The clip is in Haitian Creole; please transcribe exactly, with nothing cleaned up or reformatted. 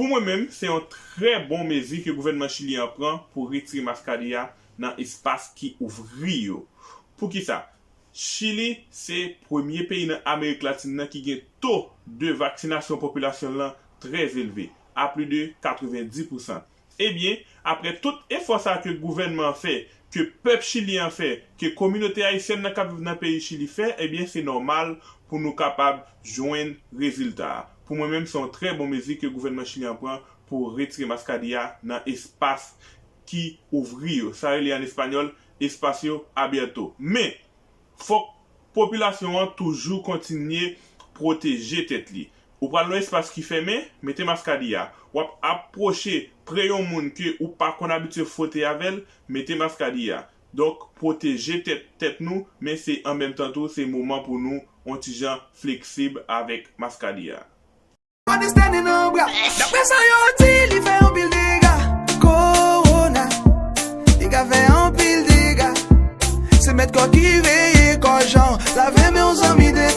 Pou mwen menm, se yon trè bon mezi ke gouvènman Chili an pran pou retire maskadi a nan espas ki ouvri yo. Poukisa? Chili se premye peyi nan Amerik Latin nan ki gen to de vaksinasyon popilasyon l lan trè elve, a plis de katrevenndis pousan. Ebyen, apre tout efò sa ke gouvènman an fè, ke pèp Chili an fè, ke kominote ayisyèn nan k ap viv nan peyi Chili fè, ebyen, se nòmal pou nou kapab jwenn rezilta a. Pou mwen menm, se yon trè bon mezi ke gouvènman Chili an pran pou retire maskadi a nan espas ki ouvri yo. Sa rele an espanyòl espacio abierto. Men, fòk popilasyon an toujou kontinye pwoteje tèt li. Ou pral nan espas ki fèmen, mete maskadi a. W ap apwoche pre yon moun ke ou pa konn abitye fwote avè l, mete maskadi a. Donk, pwoteje tèt, tèt nou, men se an menm tan tou, se moman pou nou on ti jan fleksib avèk maskadi a. Body standing on bra. Daprè sa yo di, li fè anpil dega. Kowona, li ka fè anpil dega. Se mèt kò ki veye kò jan. Lave men w zanmi detan.